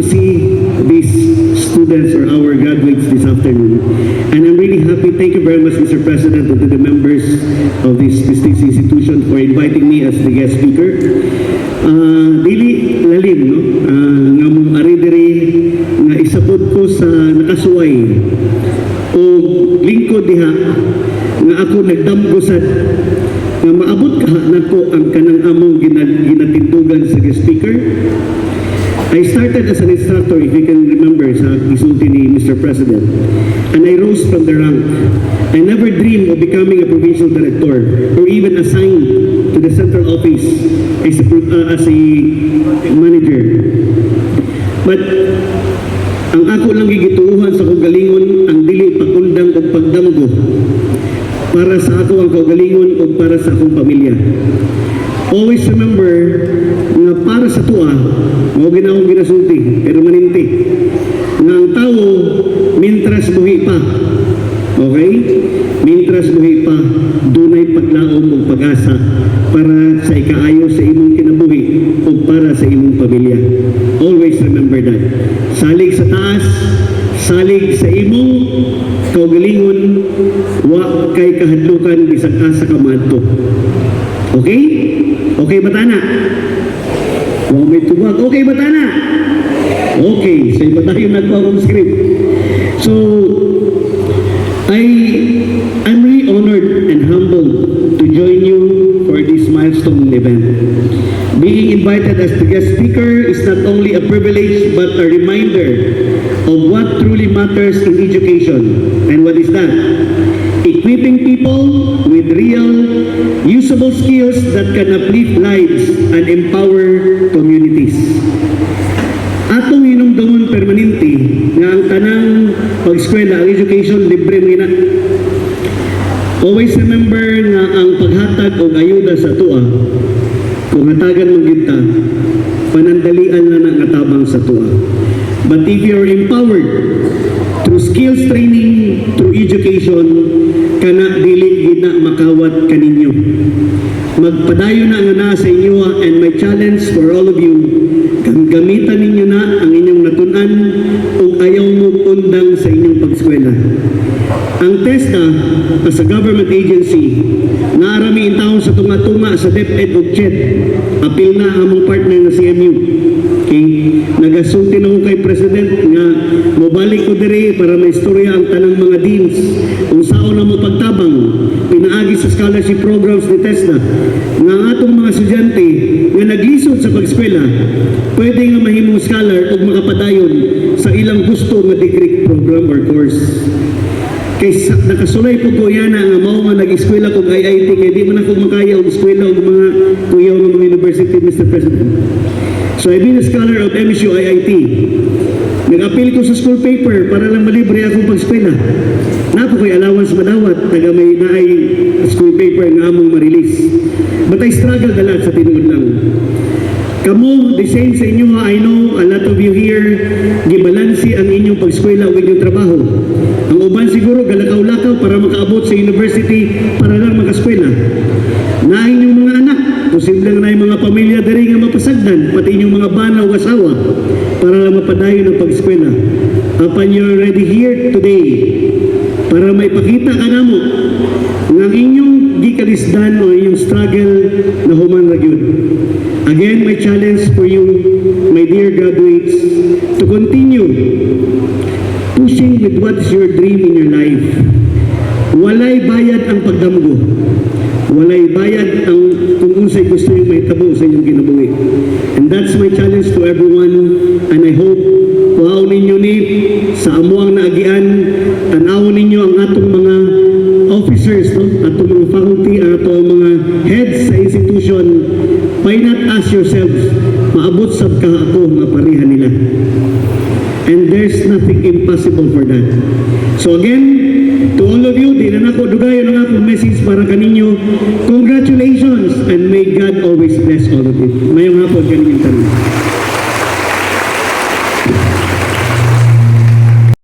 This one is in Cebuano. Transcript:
to see these students or our graduates this afternoon. And I'm really happy. Thank you very much, Mr. President, and to the members of this prestigious institution for inviting me as the guest speaker. Dili lalim, no? Nga mo ari diri nga isabot ko sa nakasuway o lingkod diha nga ako nagdamgo sad nga maabot kaha nako ang kanang among ginatindugan sa guest speaker. I started as an instructor, if you can remember, sa gisulti ni Mr. President. And I rose from the rank. I never dreamed of becoming a provincial director or even assigned to the central office as a manager. But ang ako lang gigituuhan sa kaugalingon ang dili pagundang o pagdamgo para sa ako ang kaugalingon o para sa akong pamilya. Always remember nga para sa atoa, mao gyud akong ginasulti, permanente, nga ang tao, mintras buhi pa, okay? Mintras buhi pa, dunay paglaom o pag-asa para sa ikaayo sa imong kinabuhi o para sa imong pamilya. Always remember that. Salig sa taas, salig sa imong kaugalingon, wa kay kahadlukan bisag asa ka maadto. Okay? Okay ba tana? Wa may tubag. Okay ba tana? Okay, so iba tayo nagkuha akong script. So, I'm really honored and humbled to join you for this milestone event. Being invited as the guest speaker is not only a privilege but a reminder of what truly matters in education. And what is that? Equipping people with real, usable skills that can uplift lives and empower communities. Atong hinumdumon permanente nga ang tanang pag-eskwela, ang education, libre man na. Always remember nga ang paghatag og ayuda sa atoa, kung hatagan man gyud ta, panandalian na na nga tabang sa atoa. But if you're empowered through skills training, through education, kana dili gid na makawat kaninyo. Magpadayon na nga naa sa inyo, and my challenge for all of you, kang gamitan ninyo na ang inyong natun-an ug ayaw mo undang sa inyong pag-eskwela. Ang TESDA, as a government agency, naa ra mi intawon sa tunga-tunga sa DepEd ug CHED. Apil na ang among partner na CMU. Okay? Nagasulti na ko kay President nga mobalik ko diri para maistorya ang tanang mga deans kung saon na mo pagtabang pinaagi sa scholarship programs ni TESDA nga ang atong mga estudyante nga naglisod sa pag-eskwela pwede nga mahimong scholar ug makapadayon sa ilang gusto nga degree program or course. Kay sa, nakasulay po ko yana nga mao nga nag-eskwela kog IIT kay di man ako makaya og eskwela og mga kuyaw nga mga university, Mr. President. So I've been a scholar of MSU IIT. Nag-appeal ko sa school paper para lang malibre akong pag-eskwela. Naa pa ko'y allowance madawat, taga may naay school paper nga among ma-release. But I struggled a lot sa tinuod lang. Kamo, the same sa inyo ha, I know a lot of you here, gibalansi ang inyong pag-eskwela o inyong trabaho. Ang uban siguro galakaw-lakaw para makaabot sa university para lang makaskwela. Na inyong mga anak, posible na yung mga pamilya diri nga mapasagdan, pati inyong mga bana o asawa, para lang mapadayon ang pag-eskwela. Apan you're already here today, para maipakita ka namo nga ang inyong gikalisdan o inyong struggle na human ra gyud. Again, my challenge for you, my dear graduates, to continue pushing with what is your dream in your life. Walay bayad ang pagdamgo. Walay bayad ang kung unsay gusto yung mahitabo sa inyong kinabuhi. And that's my challenge to everyone, and I hope kuhaon ninyo ni sa amuang naagian, tan-awon ninyo ang atong mga officers, no? Atong mga faculty, ang atong mga heads sa institution. Why not ask yourselves, maabot sab ka ako nga pareha nila? And there's nothing impossible for that. So again, to all of you, di na nako dugayon ang akong message para kaninyo. Congratulations and may God always bless all of you. Maayong hapon kaninyong tanan.